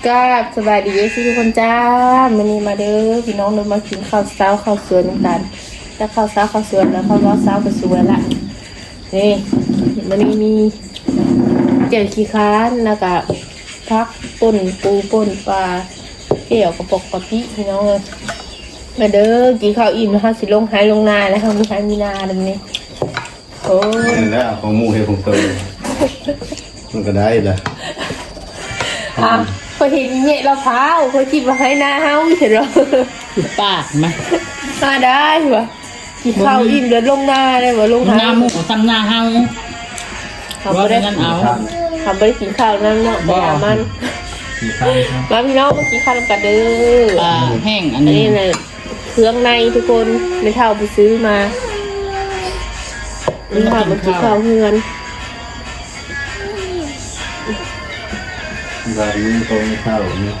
ກາບສະບາຍດີເອັຟຊີທຸກຄົນຈ້າ. ມື້ນີ້ມາເດີພີ່ນ້ອງເດີ ມາກິນເຂົ້າເຊົ້າເຂົ້າສວຍນຳກັນ. ຈາກເຂົ້າເຊົ້າເຂົ້າສວຍແລ້ວ ເຂົ້າເຊົ້າເຂົ້າສວຍລະ. ນີ້ ມື້ນີ້ມີແຈ່ວຂີ້ຄ້ານ ແລ້ວກະຜັກ ປົ່ນປູ ປົ່ນປາ ແຈ່ວກະປ໋ອກກະປິພີ່ນ້ອງເອີຍ. ມາເດີ ກິນເຂົ້າອີ່ມແລ້ວເຮົາຊິລົງໄຮ່ລົງນາແລ້ວ ເຮົາມີໄຮ່ມີນາແລ້ວມື້ນີ້. ໂອ້ຍ ແມ່ນແລ້ວ ເອົາຂອງໝູ່ເຮັດຂອງໂຕ ມັນກະໄດ້ລະ. ອ້າວ ຂ້ອຍເຫັນອີ່ແຍະລາວພາວ ຂ້ອຍຄິດວ່າໄຮ່ນາເຮົາຊັ້ນດອກ. ປາກມາ ມາໄດ້ຫວາ ກິນເຂົ້າອີ່ມແລ້ວລົງນາໄດ້ຫວາ ລົງນາໝູ່ຊຳນາເຮົາ. ເຮົາບໍ່ໄດ້ ເຮົາບໍ່ໄດ້ກິນເຂົ້ານຳເນາະ ໄປຫາມັນ. ມາພີ່ນ້ອງ ມາກິນເຂົ້ານຳກັນເດີ. ປາແຫ້ງອັນນີ້ ອັນນີ້ນະ ເຄື່ອງໃນທຸກຄົນ ແມ່ເຖົ້າໄປຊື້ມາ. ແມ່ເຖົ້າມາກິນເຂົ້າເຮືອນ. ບາດນີ້ຂອງແມ່ເຖົ້ານີ້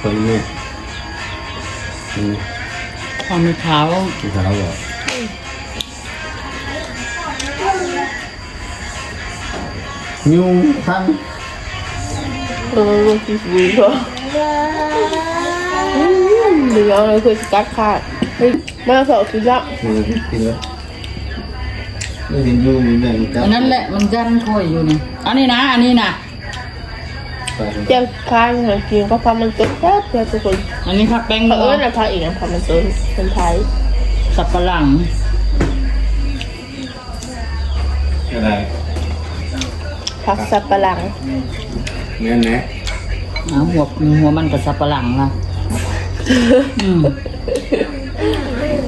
ຂອງແມ່ ຂອງແມ່ເຖົ້າ ແມ່ເຖົ້າບໍ? ຍຸງທັງ ເອີ ຊິສູນເນາະ. ອືມ ເດີ ເອົາເລີຍ ເພື່ອຊິກັດຂາດ. ເຮີ້ຍ ມາເພາະກິນລະ ເອີ ກິນລະ. ໄດ້ເຫັນຢູ່ ມີແມ່ນກັນ ອັນນັ້ນແຫຼະ ມັນຢັນຂ້ອຍຢູ່ນີ້. ອັນນີ້ນະ ອັນນີ້ນະ ແຈ່ວຄາຍນະ ກິນກັບຜັກມັນຕົ້ນແຊບໆ ທຸກຄົນ. ອັນນີ້ຜັກແປ້ງ ເຂົາເອີ້ນວ່າຜັກອີ່ຫຍັງ? ຜັກມັນຕົ້ນ ເປັນໄທ ສັບປະຫຼັງ. ກະໄດ້ ຜັກສັບປະຫຼັງ ແມ່ນແຫຼະ. ອ້າວ ຫົວ ຫົວມັນກະສັບປະຫຼັງລະ.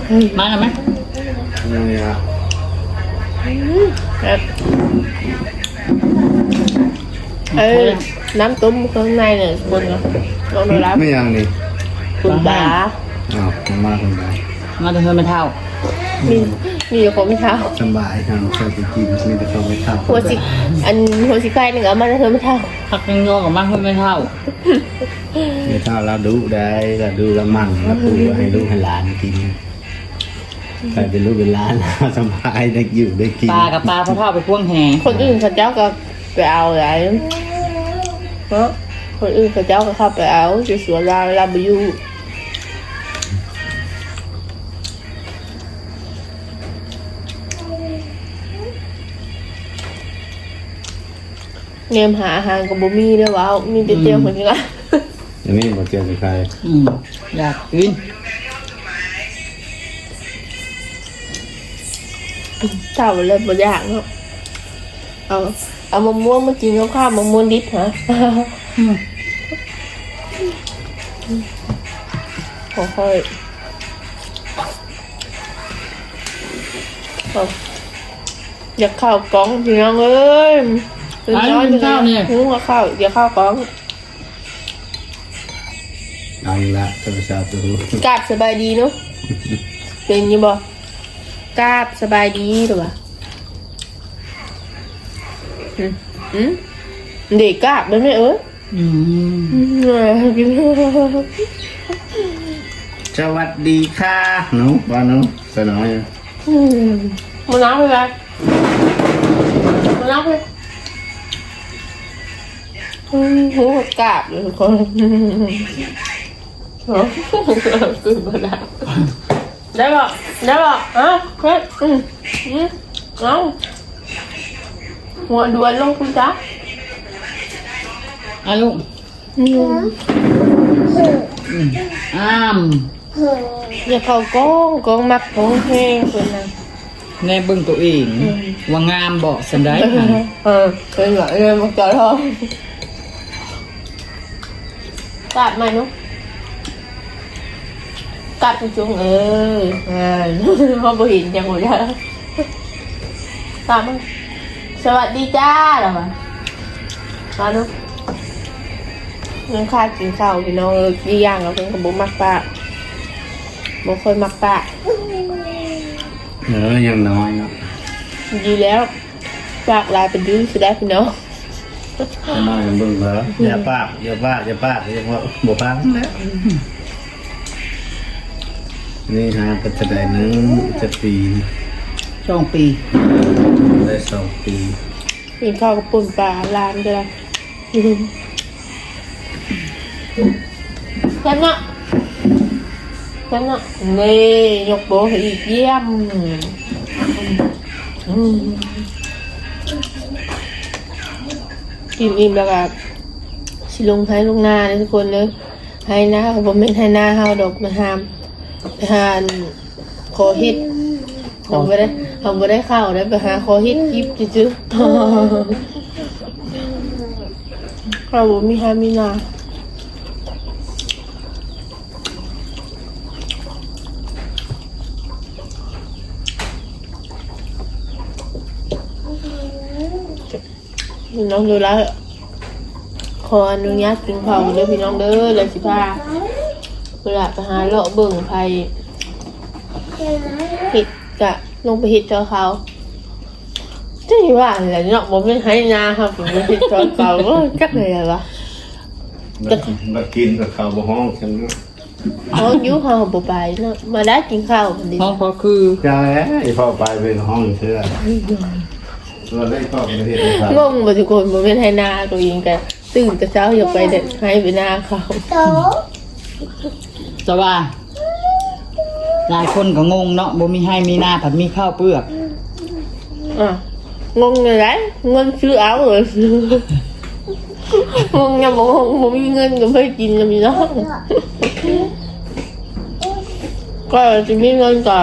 ອືມ ມາແລ້ວໄໝ? ຍັງນີ້ລະ. ອືມ ແຊບ. ເອີ ນ້ຳຕົ້ມເຄື່ອງໃນນີ້ ຄົນເນາະ ນ້ອງໂນລາ. ແມ່ນຫຍັງນີ້? ຄຸນບາ. ອ້າວ ມາຄຸນບາ ມາແຕ່ເຮືອນແມ່ເຖົ້າ. ມີ ມີແຕ່ຂອງແມ່ເຖົ້າ. ສະບາຍ ທາງເຈົ້າຊິກິນ ມີແຕ່ຂອງແມ່ເຖົ້າ. ຫົວຊິ ອັນ ຫົວຊິໄກ່ນີ້ກະເອົາມາແຕ່ເຮືອນແມ່ເຖົ້າ. ຜັກແປ້ງຍອກະມາເຮືອນແມ່ເຖົ້າ. ແມ່ເຖົ້າລາວດຸໄດ໋ ລາວດຸລາວໝັ່ນ ລາວປູໃຫ້ລູກໃຫ້ຫຼານກິນ. ກາຍເປັນລູກເປັນຫຼານ ສະບາຍ ໄດ້ຢູ່ໄດ້ກິນ. ປາກະປາ ພໍ່ເຖົ້າໄປພວງແຫ. ຄົນອື່ນເຂົາເຈົ້າກະໄປເອົາໄດ໋ເນາະ ຄົນອື່ນເຂົາເຈົ້າກະເຂົ້າໄປເອົາ ແຕ່ສ່ວນລາວ ລາວບໍ່ຢູ່. ແນມຫາອາຫານກະບໍ່ມີເດີ ເວົ້າ ມີແຕ່ແຈ່ວ ອືມ ຄົນງານ. ອັນນີ້ບໍ່ແຈ່ວຊິໄຄ. ອືມ ຢາກກິນ. ເຖົ້າແລ້ວບໍ່ຢາກເນາະ. ເອົາ ເອົາມະມ່ວງມາກິນກັບຂ້າວ ມະມ່ວງດິບຫະ. ອືມ ຂອງຂ້ອຍ ເອົາ ຢາກເຂົ້າກ້ອງພີ່ນ້ອງເອີຍ. ໄປກິນເຂົ້ານີ້ ຫູວ່າເຂົ້າ ຢາກເຂົ້າກ້ອງ. ເອົາລະ ທຳມະຊາດ. ກາບສະບາຍດີເນາະ. ເປັນຢູ່ບໍ່? ກາບສະບາຍດີ ຫຼືວ່າ ອືມ ອືມ ເດ ກາບໄດ້ແມ່ເອີຍ. ອືມ ສະຫວັດດີຄ່າ ໜູ ວ່າໜູ ສະໜອຍ. ອືມ ມານັ່ງເລີຍ ມານັ່ງເລີຍ. ອືມ ຫູກາບເລີຍທຸກຄົນ. ຄືບໍ່ໄດ້ ໄດ້ບໍ່? ໄດ້ບໍ່? ເອົາ ເຮັດ ອືມ ອືມ ເອົາ ຫົວດວນລົງພຸ້ນຈ້າ. ອາ ລູກ ອືມ ອືມ ອ້າມ ຢ່າເຂົ້າກ້ອງ ກ້ອງມັກຮ້ອງເພງເພິ່ນນະ. ແນມເບິ່ງໂຕເອງ ອືມ ວ່າງາມບໍ່ຊັ້ນໃດ. ເອີ ເປັນຫຍັງ ເອີ ມັກຈະຮ້ອງ. ກາບໃໝ່ເນາະ ກາບສູງໆ ເອີ ເອີ ເຮົາບໍ່ເຫັນຫຍັງບໍ່ໄດ້. ກາບມາ ສະຫວັດດີຈ້າ ລະວ່າ ມາເນາະ. ຍັງຄາດກິນເຂົ້າພີ່ນ້ອງເອີຍ. ອີກຢ່າງລະເພິ່ນກະບໍ່ມັກປາກ ບໍ່ຄ່ອຍມັກປາກ. ເອີ ຍັງນ້ອຍເນາະ ດີແລ້ວ. ປາກຫຼາຍເປັນດື້ຊິໄດ້ພີ່ນ້ອງ. ນ້ອຍເບິ່ງເດີ ຢ່າປາກ ຢ່າປາກ ຢ່າປາກ ຢ່າເວົ້າ ບໍ່ຟັງແລ້ວ. ນີ້ຫາກະຈະໄດ້ໜຶ່ງ ຈັກປີ ສອງປີ ໄດ້ສອງປີ. ກິນເຂົ້າກັບປົ່ນປາ ຫຼານເດີ. ແຊບເນາະ ແຊບເນາະ. ນີ້ ຍົກໂປ້ໃຫ້ອີກ ຢ້ຽມ. ອືມ ກິນອີ່ມແລ້ວກໍຊິລົງໄຮ່ລົງນາເດີທຸກຄົນເດີ. ໄຮ່ນາກໍບໍ່ແມ່ນໄຮ່ນາເຮົາດອກ ໄປຫາ ໄປຫາ ຂໍເຫັດ. ເຮົາບໍ່ໄດ້ ເຮົາບໍ່ໄດ້ເຂົ້າໄດ້ ໄປຫາຂໍເຫັດກິນຊື່ໆ. ເຮົາບໍ່ມີໄຮ່ມີນາ. ນ້ອງໂດລາ ຂໍອະນຸຍາດກິນເຂົ້າເດີພີ່ນ້ອງເດີ ແລ້ວຊິພາ ເວລາໄປຫາເລາະເບິ່ງໃຜເຮັດກະລົງໄປເຮັດຊ່ອຍເຂົາ. ຈັ່ງວ່າແຫຼະເນາະ ບໍ່ແມ່ນໄຮ່ນາເຮົາ ໄປເຮັດຊ່ອຍເຂົາ ໂອ້ຍ ຈັກແນວວະ. ບັດ ບັດກິນກັບເຂົາບໍ່ຮ້ອງຊັ້ນເນາະ. ຮ້ອງຢູ່ ເຮົາບໍ່ໄປເນາະ ມາໄດ້ກິນເຂົ້າພຸ້ນເດ. ຮ້ອງພໍຄື ຢ່າແຫຼະ ອີພໍ່ໄປເປັນຮ້ອງເທື່ອ ສ່ວນໄດ້ພໍ່ໄປເຮັດໃຫ້ເຂົາ. ງົງບໍ່ທຸກຄົນ ບໍ່ແມ່ນໄຮ່ນາ ຕົວເອງກະຕື່ນແຕ່ເຊົ້າ ຢາກໄປໄຮ່ໄປນາເຂົາ. ແຕ່ວ່າຫຼາຍຄົນກໍງົງເນາະ ບໍ່ມີໄຮ່ມີນາ ພັດມີເຂົ້າເປືອກ. ອ່ະ ງົງແນວໃດ? ເງິນຊື້ເອົາເລີຍ. ງົງຫຍັງບໍ່ງົງ ບໍ່ມີເງິນກໍບໍ່ໄດ້ກິນນຳພີ່ນ້ອງ. ກໍຊິມີເງິນກໍ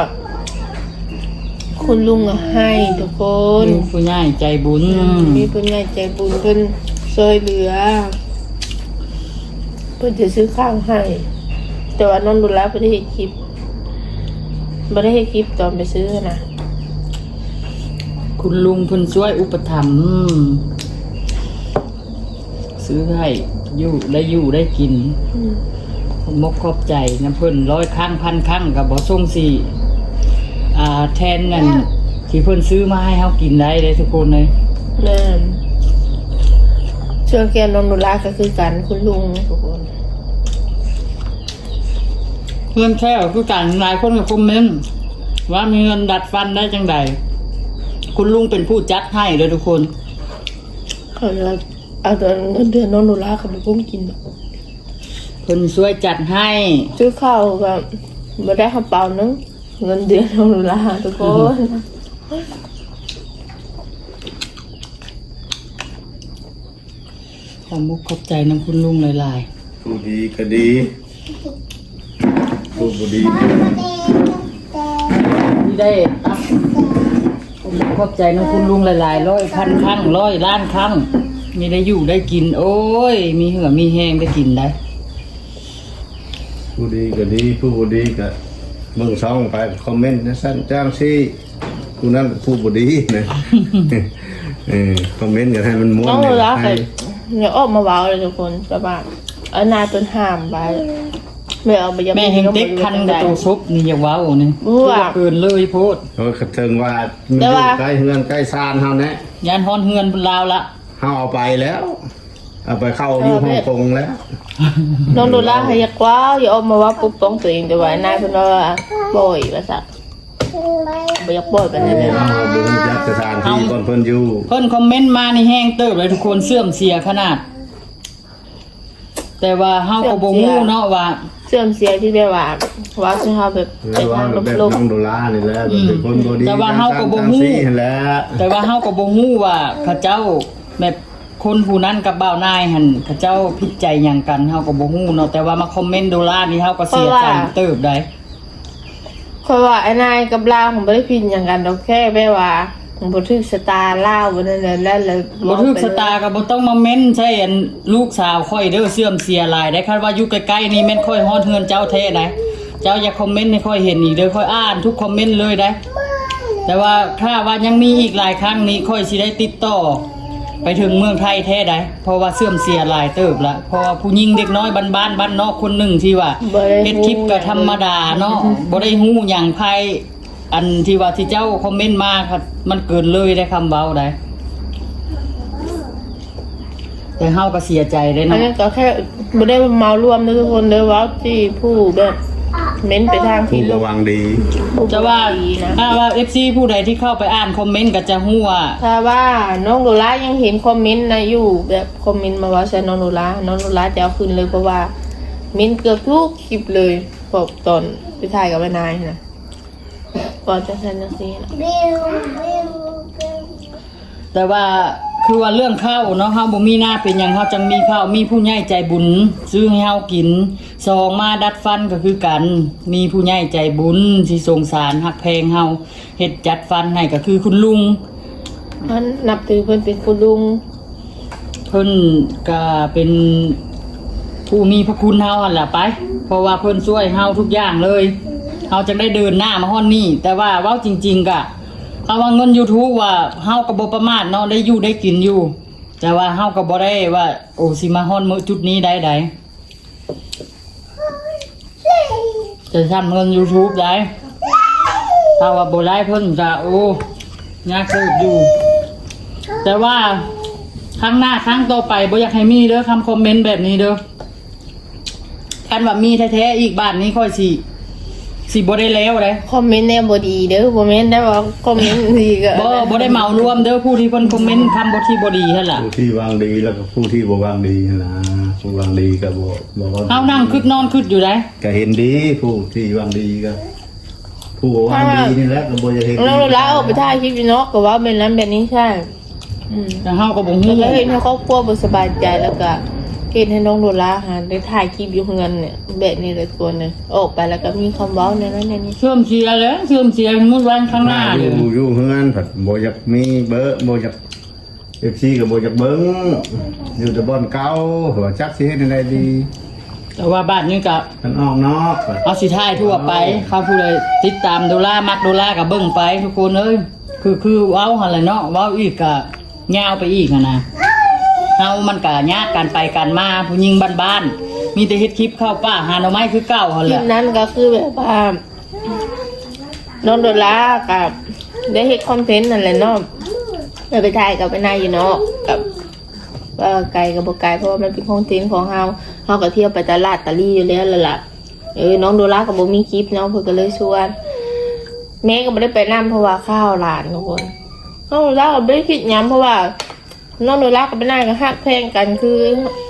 ຄຸນລຸງກໍໃຫ້ທຸກຄົນ ມີຜູ້ໃຫຍ່ໃຈບຸນ. ອືມ ມີຜູ້ໃຫຍ່ໃຈບຸນເພິ່ນຊ່ວຍເຫຼືອ ເພິ່ນຈະຊື້ຂ້າວໃຫ້. ແຕ່ວ່ານ້ອງໂດລາບໍ່ໄດ້ເຮັດຄລິບ ບໍ່ໄດ້ເຮັດຄລິບຕອນໄປຊື້ນະ. ຄຸນລຸງເພິ່ນຊ່ວຍອຸປະຖຳ ຊື້ໃຫ້ຢູ່ ໄດ້ຢູ່ໄດ້ກິນ. ອືມ ຂອບມົກຂອບໃຈນຳເພິ່ນ ຮ້ອຍຄັ້ງ ພັນຄັ້ງ ກໍບໍ່ສົ່ງຊິ ອ່າ ແທນນັ້ນທີ່ເພິ່ນຊື້ມາໃຫ້ເຮົາກິນໄດ້ເດ້ທຸກຄົນເອີຍ. ແມ່ນ ເຊື່ອແກ່ນ້ອງໂດລາກໍຄືກັນ ຄຸນລຸງທຸກຄົນ. ເຮືອນແຊວຄືກັນ ຫຼາຍຄົນກໍຄອມເມັນວ່າມີເງິນດັດຟັນໄດ້ຈັ່ງໃດ ຄຸນລຸງເປັນຜູ້ຈັດໃຫ້ເດີທຸກຄົນ. ເຂົາເອົາແຕ່ເງິນເດືອນນ້ອງໂດລາ ເຂົາບໍ່ກຸ້ມກິນດອກ ເພິ່ນຊ່ວຍຈັດໃຫ້. ຊື້ເຂົ້າກໍບໍ່ໄດ້ເຂົ້າເປົາໜຶ່ງ ເງິນເດືອນນ້ອງໂດລາທຸກຄົນ. ຂອບມຸກຂອບໃຈນຳຄຸນລຸງຫຼາຍໆ. ຜູ້ດີກໍດີ ຜູ້ບໍ່ດີ ທີ່ໄດ້ ຂອບມຸກຂອບໃຈນຳຄຸນລຸງຫຼາຍໆ ຮ້ອຍພັນຄັ້ງ ຮ້ອຍລ້ານຄັ້ງ ມີໄດ້ຢູ່ໄດ້ກິນ ໂອ້ຍ ມີເຫື່ອມີແຮງໄດ້ກິນໄດ໋. ຜູ້ດີກໍດີ ຜູ້ບໍ່ດີກໍເບິ່ງຊ່ອງໄປ ຄອມເມັນຈັ່ງຊັ້ນຈັ່ງຊີ້ ຜູ້ນັ້ນຜູ້ບໍ່ດີນະ. ເອີ ຄອມເມັນກັນໃຫ້ມັນມ່ວນ ເອົາລະ ໃຫ້ ຢ່າອອກມາເວົ້າເລີຍທຸກຄົນ ແບບວ່າ ອານາເພິ່ນຫ້າມໄວ້ ແມ່ເອົາໄປຢາກ ແມ່ແຮ່ງເຕັກຄັນກັບໂຕສົບນີ້ ຢາກເວົ້ານີ້ ເກີນເລີຍໂພດ. ເອີ ກະເຖິງວ່າ ແຕ່ວ່າ ໃກ້ເຮືອນໃກ້ຊານເຮົາແນະ ຢ້ານຮ້ອນເຮືອນລາວລະ ເຮົາເອົາໄປແລ້ວ ເອົາໄປເຂົ້າຢູ່ ເອີ ຮົງກົງແລ້ວ. ນ້ອງໂດລາໃຫ້ຢາກເວົ້າ ຢາກອອກມາເວົ້າປົກປ້ອງຕົວເອງ ແຕ່ວ່ານາຍເພິ່ນວ່າບໍ່ປ່ອຍວ່າຊັ້ນ ບໍ່ຢາກປ່ອຍປານໃດ. ເອີ ເຮົາບໍ່ຮູ້ຈັກສະຖານທີ່ບ່ອນເພິ່ນຢູ່ ເພິ່ນຄອມເມັນມານີ້ແຮງເຕີບເລີຍທຸກຄົນ ເສື່ອມເສຍຂະໜາດ. ແຕ່ວ່າເຮົາກໍບໍ່ຮູ້ເນາະວ່າ ເສື່ອມເສຍທີ່ແບບວ່າ ເວົ້າໃສ່ເຮົາແບບ ເອີ ເວົ້າແບບນ້ອງໂດລານີ້ແຫຼະ ອືມ ເປັນຄົນບໍ່ດີ ແຕ່ວ່າເຮົາກໍບໍ່ຮູ້ ຈັ່ງຊັ້ນຈັ່ງຊີ້ຫັ້ນແຫຼະ ແຕ່ວ່າເຮົາກໍບໍ່ຮູ້ວ່າເຂົາເຈົ້າແບບ ຄົນຜູ້ນັ້ນກັບບ່າວນາຍຫັ້ນ ເຂົາເຈົ້າຜິດໃຈຫຍັງກັນ ເຮົາກໍບໍ່ຮູ້ເນາະ ແຕ່ວ່າມາຄອມເມັນໂດລານີ້ ເຮົາກໍເສຍໃຈເຕີບໃດ໋. ຂ້ອຍວ່າອ້າຍນາຍກັບລາວບໍ່ໄດ້ຜິດຫຍັງກັນດອກ ແຄ່ແບບວ່າບໍ່ຖືກຊະຕາລາວ ບໍ່ນັ້ນແຫຼະ ແລ້ວ ບໍ່ຖືກຊະຕາກໍບໍ່ຕ້ອງມາເມັນໃສ່ອັນລູກສາວຂ້ອຍເດີ ເສື່ອມເສຍຫຼາຍໄດ໋. ຄັນວ່າຢູ່ໃກ້ໆນີ້ແມ່ນຂ້ອຍຮອດເຮືອນເຈົ້າແທ້ໃດ໋ ເຈົ້າຢ່າຄອມເມັນໃຫ້ຂ້ອຍເຫັນອີກເດີ ຂ້ອຍອ່ານທຸກຄອມເມັນເລີຍໃດ໋. ແຕ່ວ່າຖ້າວ່າຍັງມີອີກຫຼາຍຄັ້ງນີ້ ຂ້ອຍຊິໄດ້ຕິດຕໍ່ໄປເຖິງເມືອງໄທແທ້ໃດ໋ ເພາະວ່າເສື່ອມເສຍຫຼາຍເຕີບລະ ເພາະວ່າຜູ້ຍິງເດັກນ້ອຍບ້ານໆ ບ້ານນອກຄົນໜຶ່ງທີ່ວ່າເຮັດຄລິບກໍທຳມະດາເນາະ ບໍ່ໄດ້ຮູ້ຫຍັງ ໃຜ ອັນທີ່ວ່າທີ່ເຈົ້າຄອມເມັນມາ ມັນເກີນເລີຍໄດ໋ ຄຳເວົ້າໃດ໋ ແຕ່ເຮົາກໍເສຍໃຈໄດ໋ເນາະ. ອັນນີ້ກໍແຄ່ບໍ່ໄດ້ເໝົາລວມເດີທຸກຄົນເດີ ເວົ້າທີ່ຜູ້ແບບ ເມັນໄປທາງທີ່ ຜູ້ບໍ່ຫວັງດີ ແຕ່ວ່າ ບໍ່ຫວັງດີນະ ຖ້າວ່າເອັຟຊີຜູ້ໃດທີ່ເຂົ້າໄປອ່ານຄອມເມັນກໍຈະຮູ້ວ່າ ຖ້າວ່ານ້ອງໂດລາຍັງເຫັນຄອມເມັນນະຢູ່ ແບບຄອມເມັນມາເວົ້າໃສ່ນ້ອງໂດລາ ນ້ອງໂດລາຈະເອົາຄືນເລີຍ ເພາະວ່າເມັນເກືອບທຸກຄລິບເລີຍ ພວກຕອນໄປຖ່າຍກັບອ້າຍນາຍນະ ເວົ້າຈັ່ງຊັ້ນຈັ່ງຊີ້ນະ. ແຕ່ວ່າຄືວ່າເລື່ອງເຂົ້າເນາະ ເຮົາບໍ່ມີນາເປັນຫຍັງ ເຮົາຈັ່ງມີເຂົ້າ ມີຜູ້ໃຫຍ່ໃຈບຸນຊື້ໃຫ້ເຮົາກິນ. ສອງ ມາດັດຟັນກໍຄືກັນ ມີຜູ້ໃຫຍ່ໃຈບຸນທີ່ສົງສານຮັກແພງເຮົາ ເຮັດຈັດຟັນໃຫ້ກໍຄືຄຸນລຸງ ເພິ່ນນັບຖືເພິ່ນເປັນຄຸນລຸງ. ເພິ່ນກະເປັນຜູ້ມີພະຄຸນເຮົາຫັ້ນລະໄປ ເພາະວ່າເພິ່ນຊ່ວຍເຮົາທຸກຢ່າງເລີຍ ເຮົາຈຶ່ງໄດ້ເດີນໜ້າມາຮອດນີ້. ແຕ່ວ່າເວົ້າຈິງໆ ກະ ເຮົາວ່າເງິນຢູທູບວ່າເຮົາກໍບໍ່ປະໝາດເນາະ ໄດ້ຢູ່ໄດ້ກິນຢູ່ ແຕ່ວ່າເຮົາກໍບໍ່ໄດ້ວ່າ ໂອ ຊິມາຮອດມື້ຈຸດນີ້ໄດ້ໃດ. ຈະຊ້ຳເງິນຢູທູບໄດ້ ຖ້າວ່າບໍ່ໄດ້ເພິ່ນກະ ໂອ້ ຍາກເຕີບຢູ່. ແຕ່ວ່າຄັ້ງໜ້າຄັ້ງຕໍ່ໄປບໍ່ຢາກໃຫ້ມີເດີ ຄຳຄອມເມັນແບບນີ້ເດີ. ຄັນວ່າມີແທ້ໆອີກບາດນີ້ຂ້ອຍຊິ ຊິບໍ່ໄດ້ແລ້ວເດ້. ຄອມເມັນແນວບໍ່ດີເດີ ບໍ່ແມ່ນແຕ່ວ່າຄອມເມັນດີກໍ ບໍ່ ບໍ່ໄດ້ເໝົາລວມເດີ ຜູ້ທີ່ເພິ່ນຄອມເມັນຄຳບໍ່ ທີ່ບໍ່ດີຫັ້ນລະ ຜູ້ທີ່ຫວັງດີ ແລ້ວກໍຜູ້ທີ່ບໍ່ຫວັງດີຫັ້ນລະ. ຜູ້ຫວັງດີກໍບໍ່ ບໍ່ຫວັງ ເຮົານັ່ງຄຶດນອນຄຶດຢູ່ໃດ ກໍເຫັນດີຜູ້ທີ່ຫວັງດີກໍ ຜູ້ບໍ່ຫວັງດີນີ້ແຫຼະກໍບໍ່ຢາກເຫັນ. ແລ້ວລາວອອກໄປຖ່າຍຄລິບຢູ່ນອກກໍເວົ້າແບບນັ້ນແບບນີ້ໃສ່ ອືມ ແຕ່ເຮົາກໍບໍ່ຮູ້ ແລ້ວກໍເຮັດໃຫ້ຄອບຄົວບໍ່ສະບາຍໃຈ ແລ້ວກໍເຮັດໃຫ້ນ້ອງໂດລາຫັ້ນໄດ້ຖ່າຍຄລິບຢູ່ເຮືອນແບບນີ້ແຫຼະທຸກຄົນເອີຍ. ອອກໄປແລ້ວກໍມີຄຳເວົ້າແນວນັ້ນແນວນີ້ ເສື່ອມເສຍແຫຼະ ເສື່ອມເສຍໝົດວັນຂ້າງໜ້າເລີຍ. ຢູ່ ຢູ່ເຮືອນພັດບໍ່ຢາກມີເບີ ບໍ່ຢາກ ເອັຟຊີກໍບໍ່ຢາກເບິ່ງ ຢູ່ແຕ່ບ່ອນເກົ່າ ວ່າຈັກຊິເຮັດແນວໃດດີ. ແຕ່ວ່າບາດນີ້ກໍ ຄັນອອກນອກ ເຮົາຊິຖ່າຍທົ່ວໄປ ເອົາ ຄັນຜູ້ໃດຕິດຕາມໂດລາ ມັກໂດລາກໍເບິ່ງໄປທຸກຄົນເອີຍ. ຄື ຄືເວົ້າຫັ້ນແຫຼະເນາະ ເວົ້າອີກກໍຍາວໄປອີກຫັ້ນນະ. ເຮົາມັນກໍຍາກກັນໄປກັນມາ ຜູ້ຍິງບ້ານໆ ມີແຕ່ເຮັດຄລິບເຂົ້າປ່າຫາໜໍ່ໄມ້ຄືເກົ່າຫັ້ນແຫຼະ. ຄລິບນັ້ນກໍຄືແບບວ່າ ນ້ອງໂດລາກໍໄດ້ເຮັດຄອນເທັນນັ້ນແຫຼະເນາະ ແລ້ວໄປຖ່າຍກັບໄອ້ນາຍຢູ່ເນາະ ກັບ ວ່າໄກກໍບໍ່ໄກ ເພາະວ່າມັນເປັນຄອນເທັນຂອງເຮົາ ເຮົາກໍທ່ຽວໄປຕະຫຼາດຕະຫຼີຢູ່ແລ້ວລະລະ. ເອີ ນ້ອງໂດລາກໍບໍ່ມີຄລິບເນາະ ເພິ່ນກໍເລີຍຊວນ ແມ່ກໍບໍ່ໄດ້ໄປນຳ ເພາະວ່າຂ່າວຫຼານທຸກຄົນ. ນ້ອງໂດລາກໍບໍ່ໄດ້ຄິດຫຍັງ ເພາະວ່ານ້ອງໂດລາກັບໄອ້ນາຍກໍຮັກແພງກັນຄື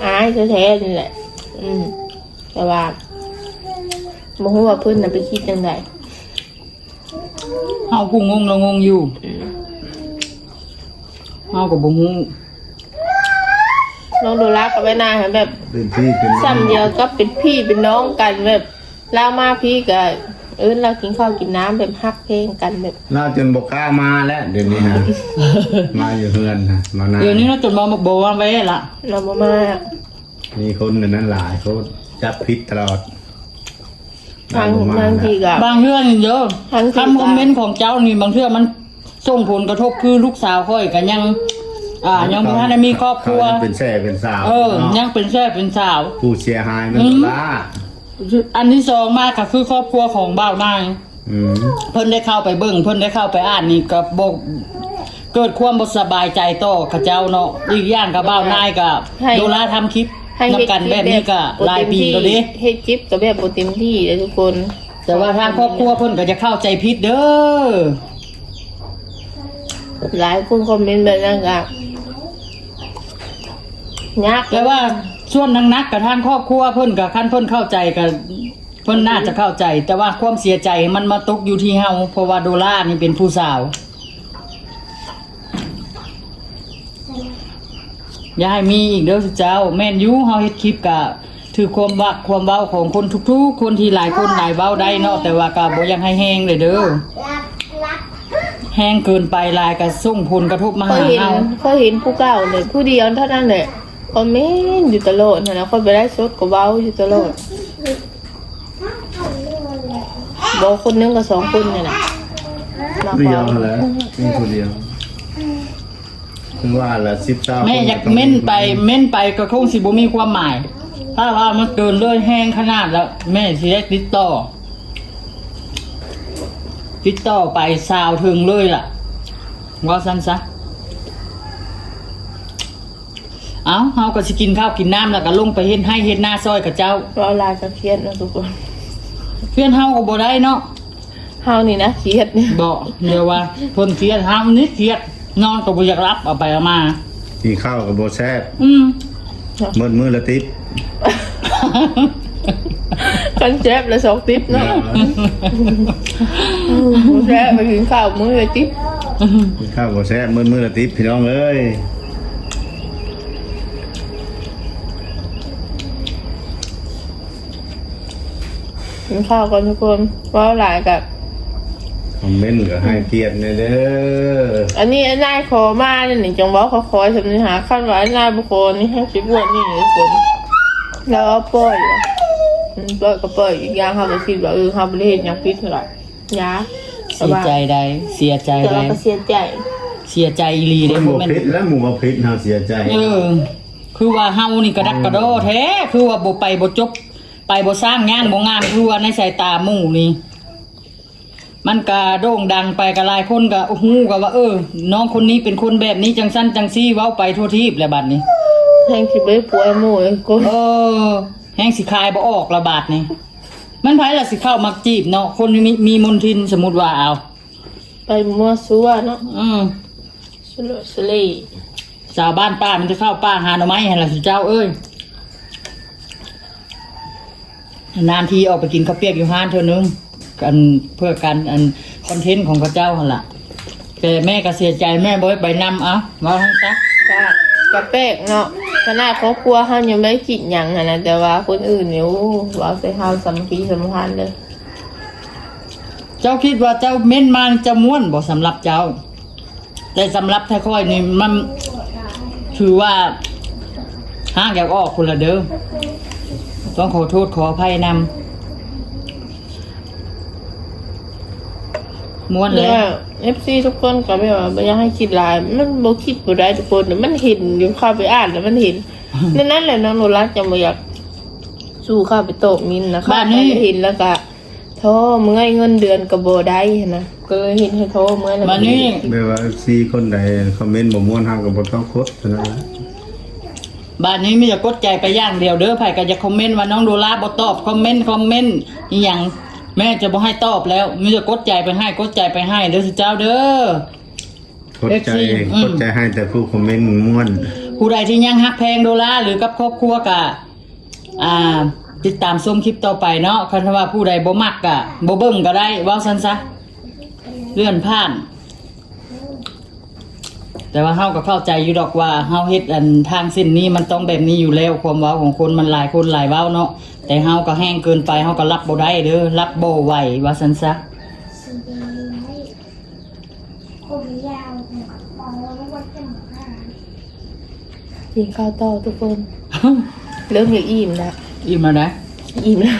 ອ້າຍແທ້ໆນີ້ແຫຼະ ອືມ ແຕ່ວ່າບໍ່ຮູ້ວ່າເພິ່ນນະໄປຄິດຈັ່ງໃດ. ເຮົາຜູ້ງົງລະງົງຢູ່ ອືມ ເຮົາກໍບໍ່ຮູ້. ນ້ອງໂດລາກັບໄອ້ນາຍແບບ ເປັນພີ່ເປັນນ້ອງ ສ່ຳດຽວກັບເປັນພີ່ເປັນນ້ອງກັນ ແບບລາວມາພີ້ກໍເອີ້ນລາວກິນເຂົ້າກິນນ້ຳ ແບບຮັກແພງກັນ ແບບລາວຈົນບໍ່ກ້າມາແລ້ວ ດຽວນີ້ຫັ້ນ ມາຢູ່ເຮືອນຫັ້ນ ມານານ ດຽວນີ້ລາວຈົນບໍ່ ບໍ່ມາແວ່ລະ ລາວບໍ່ມາ. ມີຄົນອັນນັ້ນຫຼາຍ ເຂົາຈັບຜິດຕະຫຼອດ. ບາງ ບາງທີກໍ ບາງເທື່ອນີ້ເດີ ບາງທີກໍ ຄຳຄອມເມັນຂອງເຈົ້ານີ້ ບາງເທື່ອມັນສົ່ງຜົນກະທົບ ຄືລູກສາວຂ້ອຍກໍຍັງ ອ່າ ຍັງບໍ່ທັນໄດ້ມີຄອບຄົວ ເຂົາຍັງເປັນແສ້ເປັນສາວ ເອີ ເນາະ ຍັງເປັນແສ້ເປັນສາວ ຜູ້ເສຍຫາຍມັນ ອືມ ຫຼາຍ. ອັນທີສອງມາກໍຄືຄອບຄົວຂອງບ່າວນາຍ ອືມ ເພິ່ນໄດ້ເຂົ້າໄປເບິ່ງ ເພິ່ນໄດ້ເຂົ້າໄປອ່ານນີ້ກໍບໍ່ ເກີດຄວາມບໍ່ສະບາຍໃຈຕໍ່ເຂົາເຈົ້າເນາະ. ອີກຢ່າງກໍບ່າວນາຍກໍ ໃຫ້ ໂດລາທຳຄລິບ ໃຫ້ ນຳກັນແບບນີ້ກໍຫຼາຍປີແລ້ວເດ້ ເຮັດຄລິບກໍແບບບໍ່ເຕັມທີ່ເດ້ທຸກຄົນ. ແຕ່ວ່າທາງຄອບຄົວເພິ່ນກໍຈະເຂົ້າໃຈຜິດເດີ ຫຼາຍຄົນຄອມເມັນແບບນັ້ນກໍຍາກ. ແຕ່ວ່າສ່ວນໜັກໆ ກໍທາງຄອບຄົວເພິ່ນກໍ ຄັນເພິ່ນເຂົ້າໃຈກໍ ເພິ່ນໜ້າຈະເຂົ້າໃຈ ແຕ່ວ່າຄວາມເສຍໃຈມັນມາຕົກຢູ່ທີ່ເຮົາ ເພາະວ່າໂດລານີ້ເປັນຜູ້ສາວ. ຢ່າໃຫ້ມີອີກເດີຊຸມເຈົ້າ. ແມ່ນຢູ່ ເຮົາເຮັດຄລິບກະຖືກຄວາມວາກຄວາມເວົ້າຂອງຄົນທຸກໆຄົນ ທີ່ຫຼາຍຄົນຫຼາຍເວົ້າໄດ້ເນາະ ແຕ່ວ່າກະບໍ່ຢາກໃຫ້ແຮງເລີຍເດີ ແຮງເກີນໄປຫຼາຍກະສົ່ງຜົນກະທົບມາຫາເຮົາ. ຂ້ອຍເຫັນ ຂ້ອຍເຫັນຜູ້ເກົ່າເລີຍ ຜູ້ດຽວເທົ່ານັ້ນແຫຼະ ຄອມເມັນຢູ່ຕະຫຼອດຫັ້ນນະ ຂ້ອຍໄປໄລຟ໌ສົດກໍເວົ້າຢູ່ຕະຫຼອດ. ບໍ່ ຄົນໜຶ່ງກັບສອງຄົນນີ້ນະ ດຽວຫັ້ນແຫຼະ ມີຜູ້ດຽວ ເຖິງວ່າລະ ສິບຊາວ ແມ່ຢາກເມັ້ນໄປ ເມັ້ນໄປກໍຄົງຊິບໍ່ມີຄວາມໝາຍ. ຖ້າວ່າມັນເກີນເລີຍແຮງຂະໜາດແລ້ວ ແມ່ຊິໄດ້ຕິດຕໍ່ ຕິດຕໍ່ໄປຊາວເຖິງເລີຍລະ ເວົ້າຊັ້ນຊະ. ເອົ້າ ເຮົາກໍຊິກິນເຂົ້າກິນນ້ຳ ແລ້ວກໍລົງໄປເຮັດໄຮ່ເຮັດນາຊ່ອຍເຂົາເຈົ້າ. ເວົ້າຫຼາຍກໍຄຽດເນາະທຸກຄົນ. ຄຽດເຮົາກໍບໍ່ໄດ້ເນາະ ເຮົານີ້ນະຄຽດ ບໍ່ ດຽວວ່າເພິ່ນຄຽດ ເຮົານີ້ຄຽດ ນອນກໍບໍ່ຢາກຫຼັບ ເອົາໄປເອົາມາ ກິນເຂົ້າກໍບໍ່ແຊບ ອືມ ໝົດມື້ລະຕິບ ຄັນແຊບລະສອງຕິບເນາະ ເອີ ບໍ່ແຊບໄປກິນເຂົ້າມື້ລະຕິບ ກິນເຂົ້າບໍ່ແຊບ ໝົດມື້ລະຕິບ ພີ່ນ້ອງເອີຍ. ກິນເຂົ້າກ່ອນທຸກຄົນ ເວົ້າຫຼາຍກະ ຄອມເມັນກໍໃຫ້ກຽດແດ່ເດີ ອັນນີ້ອ້າຍນາຍຂໍມານີ້ ຈັ່ງເວົ້າຄ່ອຍໆ ສ່ຳນີ້ຫາ ຄັນວ່າອ້າຍນາຍບໍ່ຂໍນີ້ ແຮງຊິບວດນີ້ທຸກຄົນ ແລ້ວເອົາປ່ອຍ ອືມ ປ່ອຍກໍປ່ອຍ ອີກຢ່າງເຮົາກໍຄິດວ່າ ເອີ ເຮົາບໍ່ໄດ້ເຮັດຫຍັງຜິດເທົ່າໃດ ຢ່າ ເສຍໃຈໄດ໋ ເສຍໃຈ ແຕ່ວ່າ ໄດ໋ ກໍເສຍໃຈ ເສຍໃຈອີ່ຫຼີເດ້ ຄົນບໍ່ຜິດແລ້ວ ໝູ່ວ່າຜິດ ເຮົາເສຍໃຈ ເອີ ຄືວ່າເຮົານີ້ກະດັກກະດໍແທ້ ຄືວ່າບໍ່ໄປບໍ່ຈົບ ໄປບໍ່ສ້າງຍ່າງບໍ່ງາມ ຄືວ່າໃນສາຍຕາໝູ່ນີ້ ມັນກະໂດ່ງດັງໄປ ກະຫຼາຍຄົນກະຮູ້ກະວ່າ ເອີ ນ້ອງຄົນນີ້ເປັນຄົນແບບນີ້ ຈັ່ງຊັ້ນຈັ່ງຊີ້ ເວົ້າໄປທົ່ວທີບແລ້ວບັດນີ້ ແຮງຊິບໍ່ໄດ້ປົວໝູ່ອີກຄົນ ເອີ ແຮງຊິຂາຍບໍ່ອອກລະບາດນີ້ ແມ່ນໃຜລະຊິເຂົ້າມາຈີບເນາະ ຄົນມີ ມີມົນທິນ ສົມມຸດວ່າເອົາ ໄປມົ້ວຊົ່ວເນາະ ອືມ ສະເລະສະເລ ຊາວບ້ານປ່າມີແຕ່ເຂົ້າປ່າຫາໜໍ່ໄມ້ຫັ້ນລະ ສຸເຈົ້າເອີຍ ນານທີອອກໄປກິນເຂົ້າປຽກຢູ່ຮ້ານເທື່ອໜຶ່ງ ອັນ ເພື່ອການ ອັນ ຄອນເທັນຂອງເຂົາເຈົ້າຫັ້ນລະ ແຕ່ແມ່ກໍເສຍໃຈ ແມ່ບໍ່ໄດ້ໄປນຳ ເອົາ ເວົ້າໃຫ້ຊະ ກະ ກະແປກເນາະ ຂະໜາດຄອບຄົວເຮົາຍັງບໍ່ໄດ້ຄິດຫຍັງຫັ້ນນະ ແຕ່ວ່າຄົນອື່ນນີ້ ໂອ້ ເວົ້າໃສ່ເຮົາສາມັກຄີສຳພັນເລີຍ. ເຈົ້າຄິດວ່າເຈົ້າເມັ້ນມານີ້ ເຈົ້າມ່ວນບໍ່? ສຳລັບເຈົ້າ ແຕ່ສຳລັບແທ້ຂ້ອຍນີ້ ມັນຖືວ່າຮາກຢາກອອກພຸ້ນລະເດີ ຕ້ອງຂໍໂທດຂໍອະໄພນຳ ມ່ວນແຫຼະ ແຕ່ວ່າ ເອັຟຊີ ທຸກຄົນກໍແບບວ່າບໍ່ຢາກໃຫ້ຄິດຫຼາຍ ມັນບໍ່ຄິດບໍ່ໄດ້ທຸກຄົນ ມັນເຫັນຢູ່ ເຂົ້າໄປອ່ານແລ້ວມັນເຫັນ ແນວນັ້ນແຫຼະ ນ້ອງໂນລາຈັ່ງບໍ່ຢາກສູ້ເຂົ້າໄປຕອບມິນນະ ບາດນີ້ ເຂົ້າໄປເຫັນແລ້ວກໍ ທໍ້ເມື່ອຍ ເງິນເດືອນກໍບໍ່ໄດ້ຫັ້ນນະ ກໍເລີຍເຮັດໃຫ້ທໍ້ເມື່ອຍ ແລ້ວ ບາດນີ້ ແບບວ່າ ເອັຟຊີ ຄົນໃດຄອມເມັນບໍ່ມ່ວນ ເຮົາກໍບໍ່ຕ້ອງກົດເທົ່ານັ້ນແຫຼະ ບາດນີ້ມີແຕ່ກົດໃຈໄປຢ່າງດຽວເດີ ໃຜກໍຢາກຄອມເມັນວ່ານ້ອງໂດລາບໍ່ຕອບຄອມເມັນ ຄອມເມັນອີ່ຫຍັງ ແມ່ຈະບໍ່ໃຫ້ຕອບແລ້ວ ມີແຕ່ກົດໃຈໄປໃຫ້ ກົດໃຈໄປໃຫ້ເດີ ເຈົ້າເດີ. ກົດໃຈ ເອັຟຊີ ອືມ ກົດໃຈໃຫ້ແຕ່ຜູ້ຄອມເມັນມ່ວນ ຜູ້ໃດທີ່ຍັງຮັກແພງໂດລາ ຫຼື ກັບຄອບຄົວກະ ອ່າ ຕິດຕາມຊົມຄລິບຕໍ່ໄປເນາະ ຄັນວ່າຜູ້ໃດບໍ່ມັກກະບໍ່ເບິ່ງກໍໄດ້ ເວົ້າຊັ້ນຊະ ເລື່ອນຜ່ານ ແຕ່ວ່າເຮົາກໍເຂົ້າໃຈຢູ່ດອກວ່າເຮົາເຮັດອັນທາງເສັ້ນນີ້ມັນຕ້ອງແບບນີ້ຢູ່ແລ້ວ ຄວາມເວົ້າຂອງຄົນມັນຫຼາຍຄົນຫຼາຍເວົ້າເນາະ ແຕ່ເຮົາກໍແຮງເກີນໄປ ເຮົາກໍຮັບບໍ່ໄດ້ເດີ ຮັບບໍ່ໄຫວ ວ່າຊັ້ນຊະ. ກິນເຂົ້າຕໍ່ທຸກຄົນ ເລີ່ມຈະອີ່ມແລ້ວ ອີ່ມແລ້ວນະ ອີ່ມແລ້ວ